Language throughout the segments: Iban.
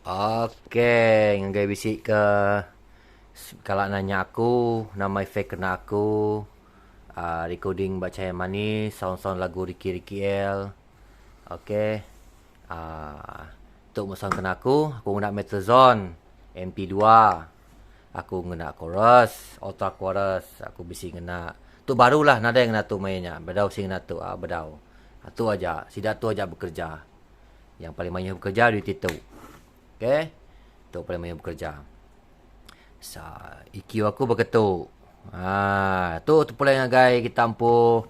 Ok ngagai bisi ke kala nanya aku nama efek kena aku uhh recording ba Cahaya Manis sound sound lagu Ricky Ricky El ok uhh tu meh sound kena aku, aku ngena Metalzone MP dua aku ngena chorus ultra chorus aku bisi ngena tu baru lah nadai ngena tu maya nya bedau bisi ngena tu uhh bedau tu aja sida tu aja bekerja. Yang paling mayuh bekerja duit itu. Okey. Tu paling mayuh bekerja. Sa EQ aku beketu. Ha, tu terpulai ngagai kita empu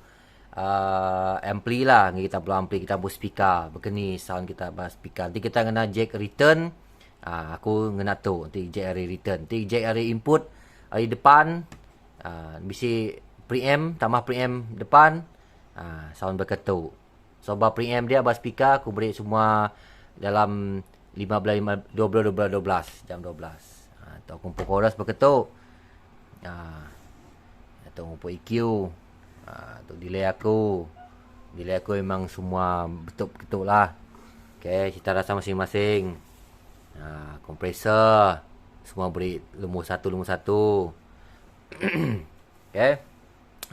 uh, ampli lah. Ngagai kita empu ampli, kita empu speaker. Bekeni sound kita ba speaker. Nanti kita ngena jack return. Ha, aku ngena tu. Nanti jack ari return. Nanti jack ari input ari depan. Ha, bisi preamp, tambah preamp depan. Ha, sound beketu. So ba preamp dia ba speaker aku beri semua dalam 15 5 20 12 12 jam 12. Ha tu aku empu chorus beketu. Ha tu empu EQ. Ha tu delay aku. Delay aku memang semua betul beketu lah. Okey, cita rasa masing-masing. Ha compressor semua beri lumur satu lumur satu. Okey.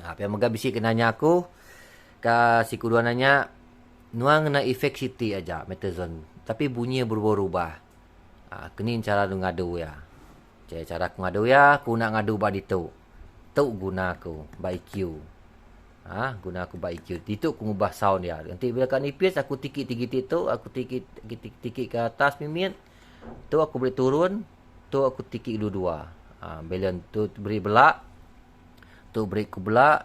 Ha, pia mega bisi ke nanya aku ka siku dua nanya nuan ngena efek siti aja Metazone tapi bunyi berubah-ubah. Ha, keni chara nu ngadu iya. Chara chara aku ngadu iya, aku enda ngadu ba ditu. Tu guna aku ba EQ. Ha, guna aku ba EQ. Ditu aku ngubah sound iya. Enti bela ka nipis aku tiki tiki ti tu, aku tiki tiki ke atas mimit. Tu aku beri turun, tu aku tiki dua-dua. Ha, balance tu beri bela. Tu beri ku bela.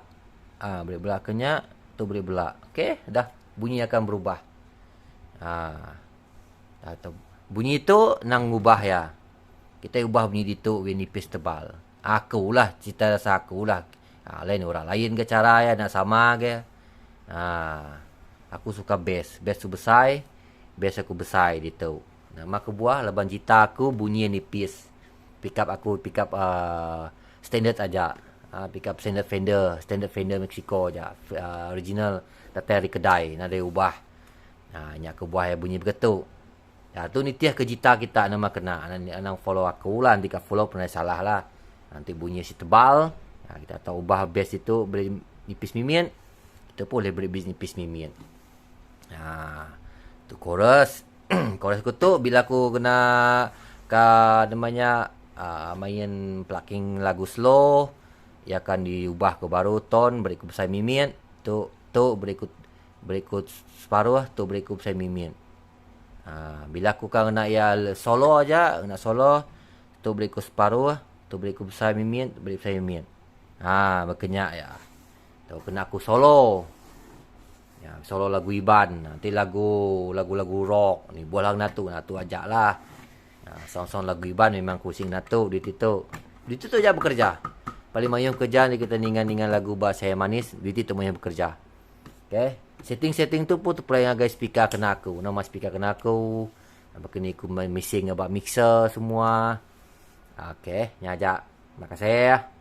Ha, beri bela ke nya. Tu beri bela. Okey, dah bunyi akan berubah. Ha. Dah tu. Bunyi tu nang ngubah ya. Kita ubah bunyi ditu we nipis tebal. Aku lah cita rasa aku lah. Ha, lain orang lain ke cara ya nak sama ke. Ha, aku suka bass. Bass tu besai. Bass aku besai ditu. Nama kebuah laban cita aku bunyi nipis. Pick up aku pick up uhh standard aja uhh pick up standard fender standard fender Mexico aja uhh original datai ari kedai nadai ubah uhh nya kebuah iya bunyi begitu. Uhh tu nitih ke jita kita nama kena anang follow aku lah enti ka follow pun nadai salah lah. Enti bunyi si tebal uhh kita tau ubah bass ditu beri nipis mimit kita pun boleh beri nipis mimit. Uhh tu chorus. Chorus aku tu bila aku kena ka nama nya uhh main plucking lagu slow iya akan diubah ku baru tone beri ku besai mimit tu tu beri ku beri ku separuh tu beri ku besai mimit. uhh Bila aku ka ngena iya solo aja ngena solo tu beri ku separuh tu beri ku besai mimit beri besai mimit. uhh Baka nya iya. Tu kena aku solo. Ya, solo lagu Iban. Nanti lagu lagu-lagu rock ni buah lah natu, natu aja lah. Ya, sound-sound lagu Iban memang ku sing natu di titu. Di titu aja bekerja. Paling mayuh bekerja ni kita ninga-ninga lagu ba saya manis, di titu mayuh bekerja. Okay. Setting-setting tu pun terpulai ngagai speaker kena aku. Nama speaker kena aku. Apa kini aku missing about mixer semua. Okay, nya aja. Terima kasih.